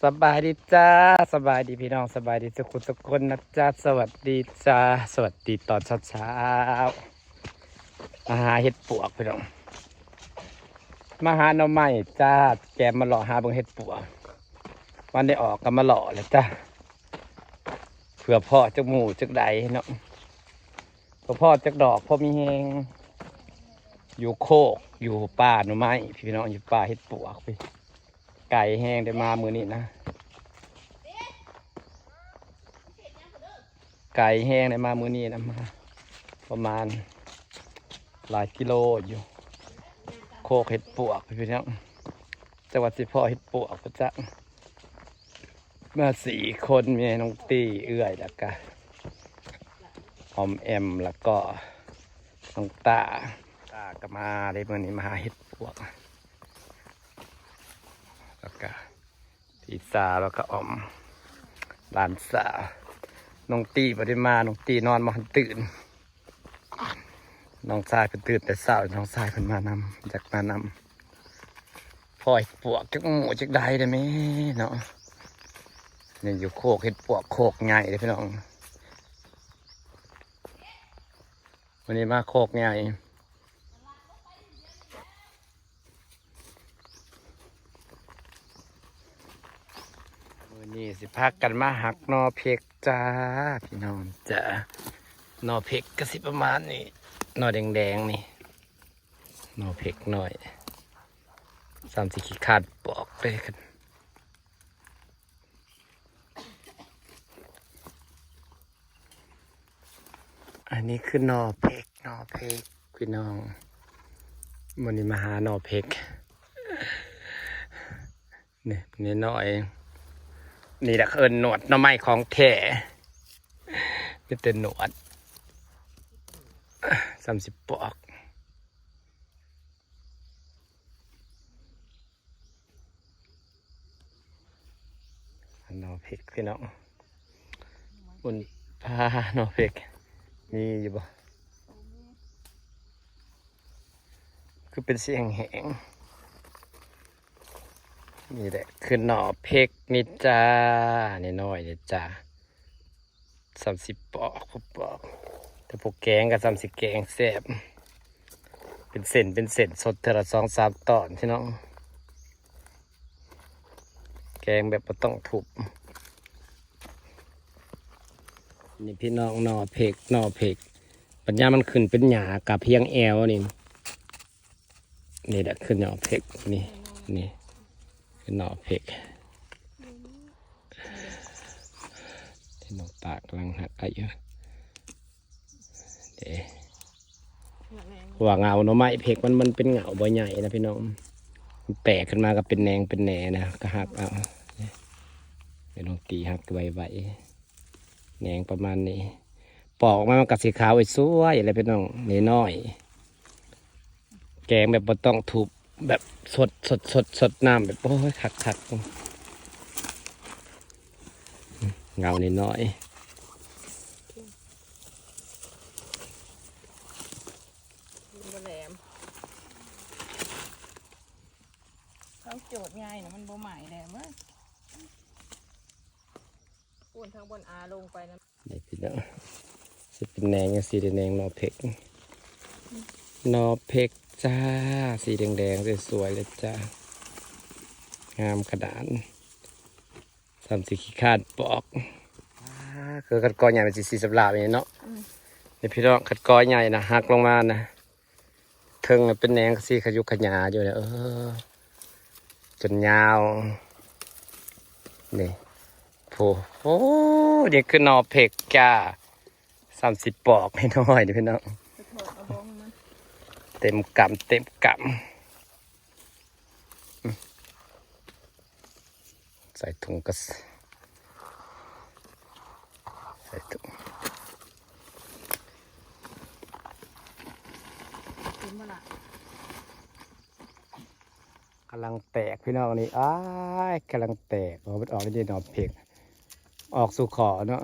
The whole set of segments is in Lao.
ສະບາຍດີຈ້າ ສະບາຍດີພີ່ນ້ອງ ສະບາຍດີທຸກຄົນທຸກຄົນນະຈ້າ ສະຫວັດດີຈ້າ ສະຫວັດດີຕອນເຊົ້າໆ ມາຫາເຫັດປວກພີ່ນ້ອງ ມາຫາໜໍ່ໄມ້ຈ້າ ແກມມາເລາະຫາເບິ່ງເຫັດປວກ ມັນໄດ້ອອກກໍມາເລາະແຫຼະຈ້າ ເພື່ອພໍ້ຈັກໝູ່ຈັກໃດເນາະ ພໍພໍ້ຈັກດອກ ພໍມີແຮງ ຢູ່ໂຄກ ຢູ່ປ່າໜໍ່ໄມ້ ພີ່ນ້ອງ ຢູ່ປ່າເຫັດປວກພີ້ ໄກແຮງໄດ້ມາມື້ນີ້ນະ ໄກແຮງໄດ້ມາມື້ນີ້ນະ ມາປະມານຫຼາຍກິໂລຢູ່ ໂຄກເຫັດປວກ ພີ່ນ້ອງ ຈັກວ່າຊິພໍ້ເຫັດປວກບໍ່ຈັກ ມາສີ່ຄົນ ມີນ້ອງຕີ ເອື້ອຍ ແລ້ວກະອອມແອມ ແລ້ວກໍນ້ອງຕາ ຕາກໍມາເດ້ ມື້ນີ້ມາຫາເຫັດປວກ ແລ້ວກະພີ່ສາວ ແລ້ວກະອອມ ຫຼານສາວ ນ້ອງຕີບໍ່ໄດ້ມາ ນ້ອງຕີນອນບໍ່ທັນຕື່ນ ນ້ອງຊາຍເພິ່ນຕື່ນແຕ່ເຊົ້າ ນ້ອງຊາຍເພິ່ນມານຳ ຢາກມານຳ ພໍ້ເຫັດປວກຈັກໝູ່ຈັກໃດເດ້ແມ່ເນາະ ນີ້ຢູ່ໂຄກເຫັດປວກໂຄກໃຫຍ່ເດ້ພີ່ນ້ອງ ມື້ນີ້ມາໂຄກໃຫຍ່ ມື້ນີ້ຊິພາກັນມາຫັກໜໍ່ເຜັກຈ້າ ພີ່ນ້ອງຈ້າ ໜໍ່ເຜັກກໍຊິປະມານນີ້ ໜໍ່ແດງໆນີ້ ໜໍ່ເຜັກນ້ອຍ ສ່ຳຊິຂີ້ຄ້ານປອກເດ້ ອັນນີ້ຄືໜໍ່ເຜັກ ໜໍ່ເຜັກ ພີ່ນ້ອງ ມື້ນີ້ມາຫາໜໍ່ເຜັກ ນີ້ ນ້ອຍໆ ນີ້ແຫຼະເອີ້ນໜວດໜໍ່ໄມ້ຂອງແທ້ ມີແຕ່ໜວດ ສ່ຳຊິປອກ ໜໍ່ເຜັກພີ່ນ້ອງ ອຸ່ນ ພາ ໜໍ່ເຜັກ ມີຢູ່ບໍ່ ຄືເປັນສຽງແຫງ ນີ້ແຫຼະຄືໜໍ່ເຜັກນີ້ຈ້າ ນ້ອຍໆນີ້ຈ້າ ສ່ຳຊິປອກ ພໍປອກ ແຕ່ພໍແກງກໍສ່ຳຊິແກງແຊບ ເປັນເສັ້ນເປັນເສັ້ນ ສົດເທື່ອລະສອງສາມຕອນພີ່ນ້ອງ ແກງແບບບໍ່ຕ້ອງທຸບ ນີ້ພີ່ນ້ອງ ໜໍ່ເຜັກ ໜໍ່ເຜັກ ບັດຍາມມັນຂຶ້ນເປັນຫຍ້າກະພຽງແອວນີ້ ນີ້ແຫຼະຄືໜໍ່ເຜັກ ນີ້ ນີ້ຄືໜໍ່ເຜັກ ທີ່ນ້ອງຕາກຳລັງຫັກໄດ້ຢູ່ເດ້ ເພາະວ່າເຫງົ້າໜໍ່ໄມ້ເຜັກມັນ ມັນເປັນເຫງົ້າບໍ່ໃຫຍ່ນະພີ່ນ້ອງ ມັນແຕກຂຶ້ນມາກໍເປັນແໜງເປັນແໜນະ ກໍຫັກເອົາ ໃຫ້ນ້ອງຕີຫັກໄວໆ ແໜງປະມານນີ້ ປອກອອກມາມັນກໍສີຂາວໄອ້ສວຍແຫຼະພີ່ນ້ອງ ນ້ອຍໆ ແກງແບບບໍ່ຕ້ອງທຸບ ແບບສົດ ສົດ ສົດ ສົດນ້ຳ ແບບ ໂອ້ຍ ຄັກໆ ເຫງົ້ານ້ອຍໆ ມັນບໍ່ແຫຼມ ເຂົາໂຈດໃຫຍ່ນະ ມັນບໍ່ໄໝ້ແຫຼມເວີ້ຍ ປູນທາງບ່ອນອາລົງໄປນະ ນີ້ພີ່ນ້ອງ ຊິເປັນແໜງຈັ່ງຊີ້ເດ້ ແໜງໜໍ່ເຜັກ ໜໍ່ເຜັກຈ້າ ສີແດງໆ ສວຍໆ ເລີຍຈ້າ ງາມຂະໜາດ ສ່ຳຊິຂີ້ຄ້ານປອກ ອາ ຄືຄັນກໍໃຫຍ່ມັນຊິສີສຳຫຼາບນີ້ເນາະ ອືມ ນີ້ພີ່ນ້ອງ ຄັນກໍໃຫຍ່ນະ ຫັກລົງມານະ ເທິງເປັນແໜງກະສີຂະຍຸກຂະຫຍາຢູ່ເດີ ເອີ ຈົນຍາວ ນີ້ ໂອ້ໂຫ ນີ້ຄືໜໍ່ເຜັກຈ້າ ສ່ຳຊິປອກນ້ອຍໆ ນີ້ພີ່ນ້ອງ ໄປຖອດເອົາບ້ອງມັນ ເຕັມກຳ ເຕັມກຳ ໃສ່ຖົງກໍ ໃສ່ຖົງ ເຫັນບໍ່ລະ ກຳລັງແຕກພີ່ນ້ອງນີ້ ອ້າຍ ກຳລັງແຕກ ເອົາມັນອອກໄດ້ໜໍ່ເຜັກ ອອກສູ່ຂໍເນາະ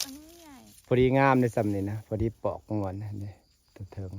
ອັນນີ້ໃຫຍ່ ພໍດີງາມເດ້ ສ່ຳນີ້ນະ ພໍດີປອກມ່ວນນີ້ ຕົວເທິງ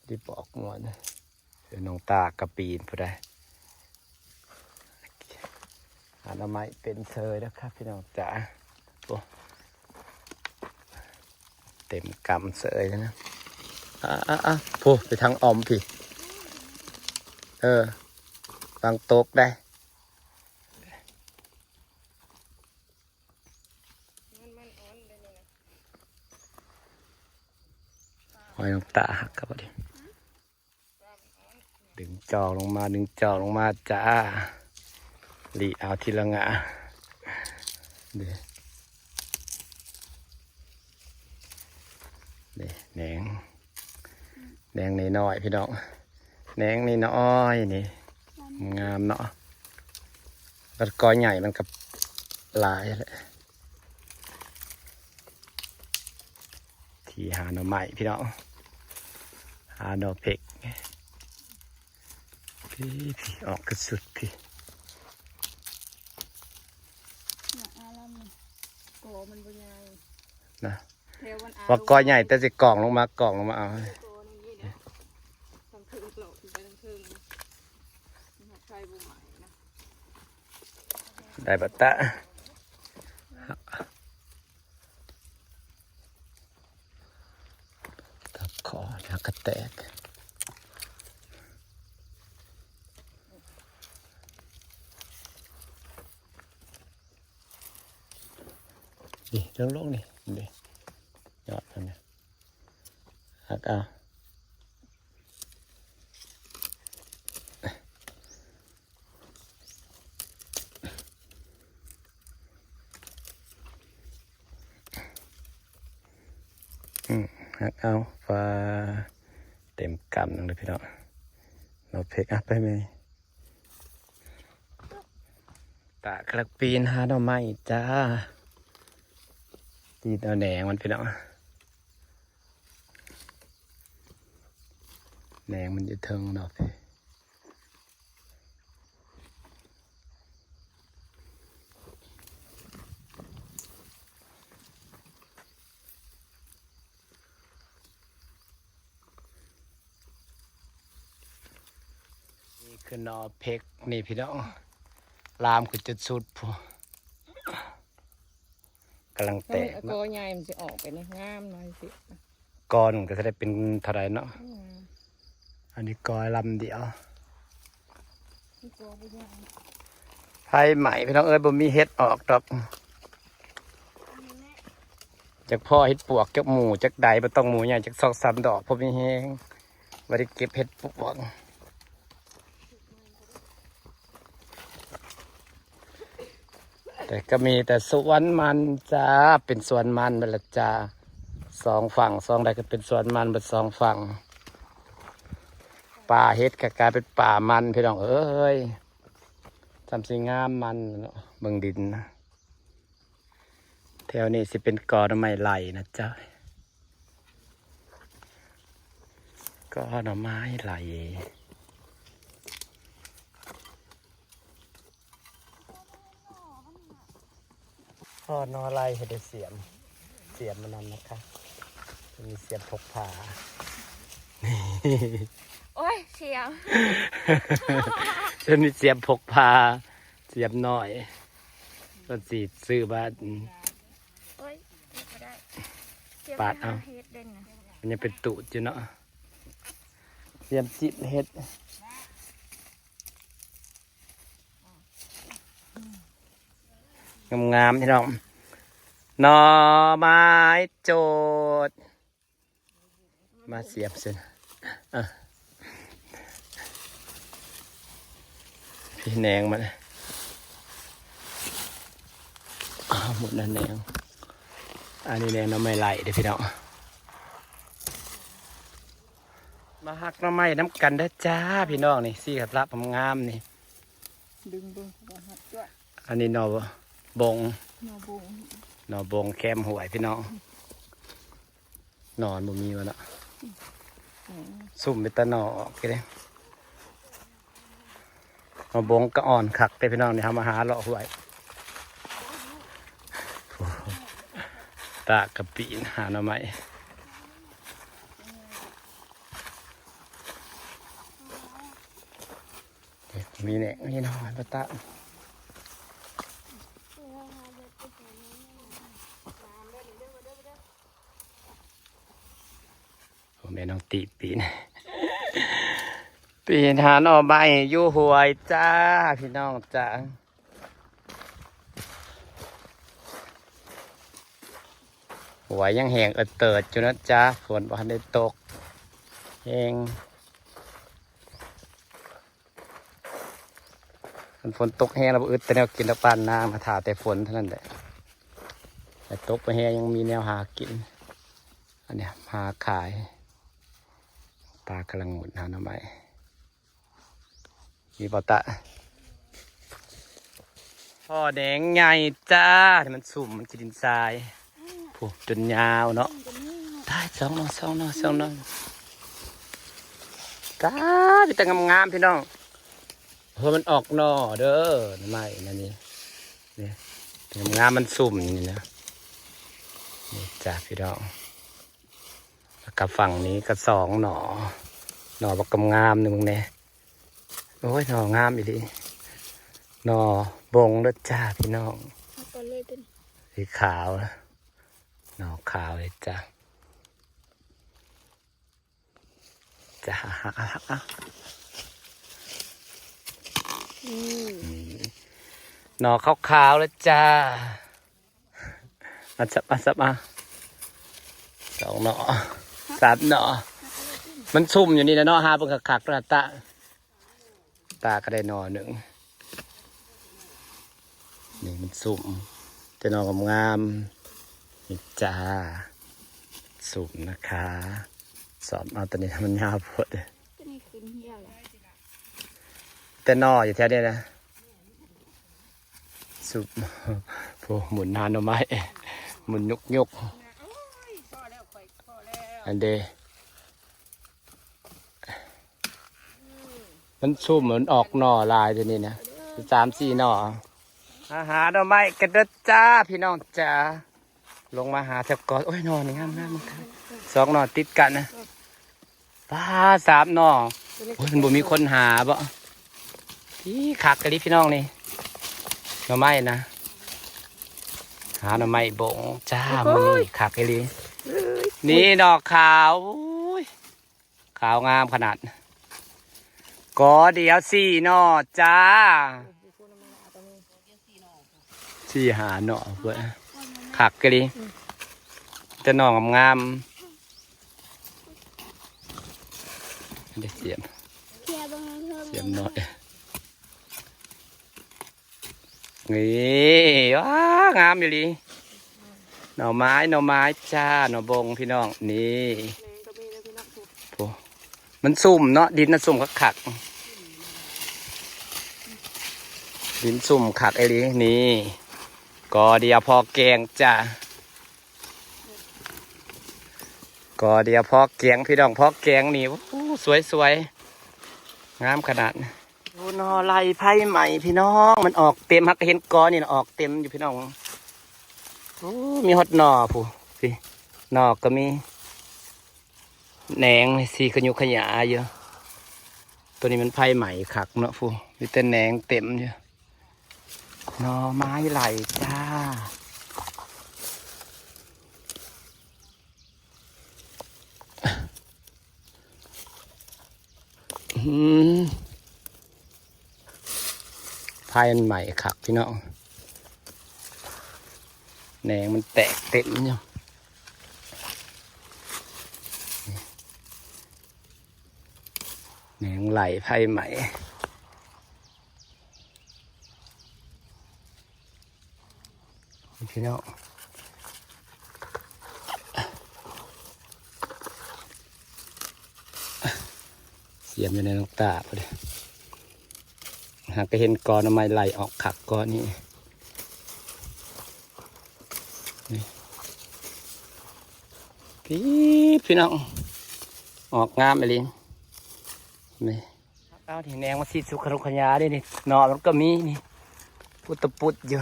ດີປອກມ່ວນ ເດີ ນ້ອງຕາກະປີນຜູ້ໃດ ຫາໜໍ່ໄມ້ເປັນເຊີຍເດີຄັບ ພີ່ນ້ອງຈ໋າ. ໂອ້ ເຕັມກຳເຊີຍເລີຍນະ. ອ່າໆໆ ພຸ້ນ ໄປທາງອ້ອມພີ້. ເອີ ວາງຕົກໄດ໋. ຫອຍນ້ອງຕາຫັກກັບບໍ່ດີ. ດຶງຈອກລົງມາ ດຶງຈອກລົງມາຈ້າ. ຫຼີກເອົາທີລະງາ. ເດ້ ເດ້ ແໜງ ແໜງນ້ອຍໆ ພີ່ນ້ອງ. ແໜງນ້ອຍໆ ນີ້ ງາມເນາະ. ແລ້ວກໍໃຫຍ່ມັນກໍຫຼາຍແຫຼະ. ທີ່ຫາໜໍ່ໄມ້ພີ່ນ້ອງ ຫາໜໍ່ເພັກ. ພີ້ ພີ້ ອອກກະສຸດພີ້. ກອມັນບໍ່ໃຫຍ່ນະ ແຖວມັນອາ ວ່າກອໃຫຍ່ ແຕ່ຊິກອງລົງມາ ກອງລົງມາເອົາ. ກອນີ້ນະ ທາງເທິງເລາະຂຶ້ນໄປທາງເທິງນະ ມັນຫາກໄຟບໍ່ໄໝ້ນະ. ໄດ້ບັດຕະ ກັບຄໍ ແລ້ວກໍແຕກ. ນີ້ ລົງໆ ນີ້ ນີ້ ຍອດມັນນະ ຫັກເອົາ. ອືມ ຫັກເອົາ ຟ້າ ເຕັມກຳໜຶ່ງເລີຍພີ່ນ້ອງ. ໜໍ່ເພັກ ອ່ະ ໄປແມ່. ຕາກຳລັງປີນຫາໜໍ່ໄມ້ຈ້າ. ປີນເອົາແໜງມັນພີ່ນ້ອງ ແໜງມັນຢູ່ເທິງເນາະ. ນີ້ຄືໜໍ່ເພັກນີ້ພີ່ນ້ອງ ລາມຂຶ້ນຈົນສຸດພຸ້ນ. ກຳລັງແຕກເນາະ ກໍໃຫຍ່ມັນຊິອອກໄປນີ້ ງາມໜ້ອຍຊິ. ກໍໜຶ່ງກໍຊິໄດ້ເປັນເທົ່າໃດເນາະ. ອືມ ອັນນີ້ກໍລຳດຽວ ມັນກໍບໍ່ໃຫຍ່. ໄຟໄໝ້ພີ່ນ້ອງເອີຍ ບໍ່ມີເຫັດອອກດອກ. ຈັກພໍເຫັດປວກ ຈັກໝູ່ ຈັກໃດ ບໍ່ຕ້ອງໝູ່ໃຫຍ່ ຈັກສອງສາມດອກ ພໍມີແຮງ ບໍ່ໄດ້ເກັບເຫັດປວກ. ແຕ່ກໍມີແຕ່ສວນມັນຈ້າ ເປັນສວນມັນເບິດລະຈ້າ ສອງຝັ່ງ ສອງໃດກໍເປັນສວນມັນເບິດສອງຝັ່ງ. ປ່າເຫັດກໍກາຍເປັນປ່າມັນ ພີ່ນ້ອງເອີຍ ຊ່ຳຊິງາມມັນເນາະ. ເບິ່ງດິນນະ ແຖວນີ້ຊິເປັນກໍໜໍ່ໄມ້ໄລ່ນະເຈົ້າ. ກໍໜໍ່ໄມ້ໄລ່ ກໍໜໍ່ໄລ່ເຮັດໄດ້ສຽມ ສຽມອັນນັ້ນນະຄະ ມີສຽມພົກພາ. ໂອ້ຍ ສຽມ ຈະມີສຽມພົກພາ ສຽມນ້ອຍ ກໍຊິຊື້ມາ. ໂອ້ຍ ເຮັດບໍ່ໄດ້ ສຽມ ປາດເອົາ ຫາເຮັດເດັ່ນນະ ມັນຍັງເປັນຕູດຢູ່ເນາະ. ສຽມຈິບເຮັດ ງາມໆ ພີ່ນ້ອງ ໜໍ່ໄມ້ໂຈດ. ມາສຽມເຊິ່ງ ເອີ ພີ່ແນງມັນ ອ້າວ ໝົດແລ້ວແນງ. ອັນນີ້ແນງໜໍ່ໄມ້ໄລ່ເດ້ພີ່ນ້ອງ ມາຫັກໜໍ່ໄມ້ນຳກັນເດີຈ້າ ພີ່ນ້ອງ. ນີ້ ສີ່ຂະລາບງາມໆ ນີ້ ດຶງເບິ່ງ ວ່າຫັກຈ້ວຍ. ອັນນີ້ໜໍ່ບົງ ໜໍ່ບົງ ໜໍ່ບົງແຄມຫ້ວຍ ພີ່ນ້ອງ. ໜໍ່ມັນບໍ່ມີວ່າເນາະ ອືມ ຊຸ່ມເປັນຕາໜໍ່ອອກເດ້. ໝາກບົງກໍອ່ອນຄັກເດ້ພີ່ນ້ອງ ນີ້ເຮົາມາຫາເລາະຫ້ວຍ ຕາກະປີນຫາໜໍ່ໄມ້. ມີແໜງ ມີໜໍ່ໄມ້ປະຕະ ແມ່ນ້ອງຕິປີນ ປີນຫາໜໍ່ໄມ້ຢູ່ຫ້ວຍຈ້າ ພີ່ນ້ອງຈ້າ. ຫ້ວຍຍັງແຫ້ງເອີດເຕີດຢູ່ນະຈ້າ ຝົນບໍ່ທັນໄດ້ຕົກແຮງ. ຄັນຝົນຕົກແຮງແລ້ວບໍ່ອຶດແຕ່ແນວກິນດອກ ບ້ານນາ ມາຖ້າແຕ່ຝົນເທົ່ານັ້ນແຫຼະ. ແຕ່ຕົກບໍ່ແຮງຍັງມີແນວຫາກິນ. ອັນນີ້ຫາຂາຍ ຕາກຳລັງໝຸນຫາໜໍ່ໄມ້. ມີບໍ່ຕະ ພໍແໜງໃຫຍ່ຈ້າ ທີ່ມັນຊຸ່ມ ມັນຂີ້ດິນຊາຍ ພຸ້ນ ຈົນຍາວເນາະ. ຕາຍ ສອງໜໍ່ ສອງໜໍ່ ສອງໜໍ່ ຕາຍ ມີແຕ່ງາມໆ ພີ່ນ້ອງ. ເອີ ມັນອອກໜໍ່ເດີ ໜໍ່ໄມ້ນັ້ນນີ້ ນີ້ ງາມໆ ມັນຊຸ່ມນີ້ນະ ນີ້ຈ້າ ພີ່ນ້ອງ. ແລ້ວກໍຝັ່ງນີ້ກໍສອງໜໍ່ ໜໍ່ບັກງາມໆ ໜຶ່ງແດ່. ໂອ້ຍ ໜໍ່ງາມອີ່ຫຼີ ໜໍ່ບົງເດີຈ້າ ພີ່ນ້ອງ. ເອົາກ່ອນເລີຍຕົວນີ້ ສີຂາວ ໜໍ່ຂາວເລີຍຈ້າ ຈ້າ. ອືມ ນີ້ ໜໍ່ຂາວໆ ເລີຍຈ້າ. ມາຈັບ ມາຈັບ ມາ ສອງໜໍ່ ສາມໜໍ່. ມັນຊຸ່ມຢູ່ນີ້ແຫຼະເນາະ ຫາເບິ່ງຄັກໆ ເດີຕາ ຕາກໍໄດ້ໜໍ່ໜຶ່ງ. ນີ້ມັນຊຸ່ມ ແຕ່ໜໍ່ງາມໆ ນີ້ຈ້າ ຊຸ່ມນະຄະ. ສອບເອົາ ຕົວນີ້ມັນຍາວໂພດ ຕົວນີ້ຂຶ້ນເຫ່ຍແລ້ວ ແຕ່ໜໍ່ຢູ່ແຖວນີ້ນະ. ຊຸ່ມ ໂອ້ ໝຸນຫາໜໍ່ໄມ້ ໝຸນຍົກໆ ອັນເດ ມັນຊຸ່ມ ມັນອອກໜໍ່ຫຼາຍເດນີ້ນະ ສາມສີ່ໜໍ່. ມາຫາໜໍ່ໄມ້ກັນເດີຈ້າ ພີ່ນ້ອງຈ້າ. ລົງມາຫາແຖວກ່ອນ ໂອ້ຍ ໜໍ່ນີ້ງາມໆ ສອງໜໍ່ຕິດກັນນະ. ປາ ສາມໜໍ່ ໂອ້ຍ ມັນບໍ່ມີຄົນຫາບໍ? ອີ ຄັກອີ່ຫຼີພີ່ນ້ອງນີ້ ໜໍ່ໄມ້ນະ ຫາໜໍ່ໄມ້ບົງຈ້າ. ໂອ້ຍ ມື້ນີ້ຄັກອີ່ຫຼີ ນີ້ໜໍ່ຂາວ ໂອ້ຍ ຂາວງາມຂະໜາດ ກໍດຽວສີ່ໜໍ່ຈ້າ. ສີ່ຫ້າໜໍ່ພຸ້ນ ຄັກອີ່ຫຼີ ອືມ ແຕ່ໜໍ່ງາມໆ ເດ ສຽມ ສຽມໜ້ອຍ ນີ້ ວ້າ ງາມອີ່ຫຼີ ໜໍ່ໄມ້ ໜໍ່ໄມ້ຈ້າ ໜໍ່ບົງ ພີ່ນ້ອງ ນີ້ ແໜງກໍມີເດີພີ່ນ້ອງ ໂອ້ ມັນຊຸ່ມເນາະ ດິນນະຊຸ່ມຄັກໆ ດິນຊຸ່ມຄັກອີ່ຫຼີ ນີ້ ກໍດຽວພໍແກງຈ້າ ກໍດຽວພໍແກງ ພີ່ນ້ອງ ພໍແກງນີ້ ໂອ້ ສວຍໆ ງາມຂະໜາດ. ໂອ້ ໜໍ່ໄລ່ໄຟໄໝ້ ພີ່ນ້ອງ ມັນອອກເຕັມ ຫາກະເຫັນກໍນີ້ນະ ອອກເຕັມຢູ່ ພີ່ນ້ອງ. ໂອ້ ມີຮອດໜໍ່ພຸ້ນ ພີ້ ໜໍ່ກໍມີ ແໜງສີຂະຫຍຸຂະຫຍາຢູ່. ໂຕນີ້ມັນໄຟໄໝ້ຄັກເນາະ ພຸ້ນ ມີແຕ່ແໜງເຕັມຢູ່. ໜໍ່ໄມ້ໄລ່ຈ້າ ອືມ ໄຟມັນໄໝ້ຄັກ ພີ່ນ້ອງ ແໜງມັນແຕກເຕັມຢູ່ ແໜງໄລ່ໄຟໄໝ້ ພີ່ນ້ອງ. ສຽມຢູ່ໃນນ້ອງຕາພຸ້ນເດ ຫາກະເຫັນກໍໜໍ່ໄມ້ໄລ່ອອກຄັກກໍນີ້ ນີ້ ພີ້ ພີ່ນ້ອງ ອອກງາມອີ່ຫຼີ ນີ້ ເອົານີ້ແໜງມາສີສຸກຂະໜຸກຂະຍາເດ້ນີ້ ໜໍ່ມັນກໍມີນີ້ ປຸດຕະປຸດຢູ່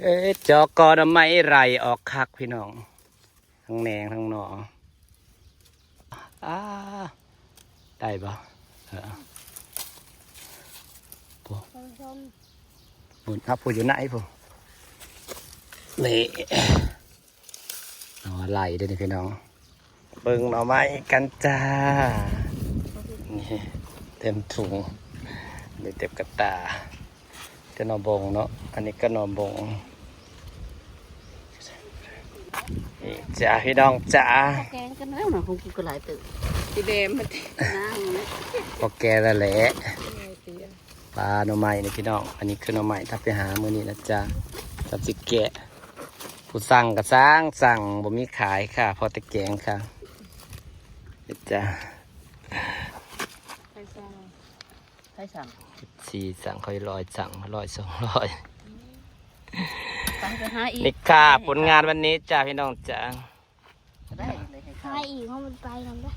ເອີ ຈໍກໍໜໍ່ໄມ້ໄລ່ອອກຄັກ ພີ່ນ້ອງ ທັງແໜງທັງໜໍ່ ອາ ໄດ້ບໍ່? ເອີ ພຸ້ນ ຫຸ້ນ ຫາຜູ້ຢູ່ໃນພຸ້ນ ນີ້ ໜໍ່ໄລ່ເດ້ນີ້ ພີ່ນ້ອງ ເບິ່ງໜໍ່ໄມ້ກັນຈ້າ ນີ້ເຕັມຖົງ ນີ້ເຕັມກະຕ່າ ແຕ່ໜໍ່ບົງເນາະ ອັນນີ້ກໍໜໍ່ບົງ ນີ້ຈ້າ ພີ່ນ້ອງຈ້າ ແກງກັນແລ້ວນະ ຂອງກູກໍຫຼາຍເຕີບ ຊິແບມມັນຕິ ນ້ຳ ພໍແກ່ແລ້ວແຫຼະ ປາໜໍ່ໄມ້ນີ້ພີ່ນ້ອງ ອັນນີ້ຄືໜໍ່ໄມ້ ຖ້າໄປຫາມື້ນີ້ນະຈ໊ະ ກໍຊິແກະ ຜູ້ສັ່ງກໍສັ່ງ ສັ່ງ ບໍ່ມີຂາຍຄ່ະ ພໍແຕ່ແກງຄ່ະ ເຮັດຈ້າ ໃຜສັ່ງ ໃຜສັ່ງ ເອັຟຊີສັ່ງ ຂ້ອຍຮ້ອຍ ສັ່ງຮ້ອຍ ສອງຮ້ອຍ ໄປ ໄປຫາອີກ ນີ້ຄ່ະ ຜົນງານວັນນີ້ຈ້າ ພີ່ນ້ອງຈ້າ ໄດ້ເລີຍໃຫ້ ໃຫ້ ເຂົ້າ ໃຫ້ອີກ ເພາະມັນໄປນຳເດີ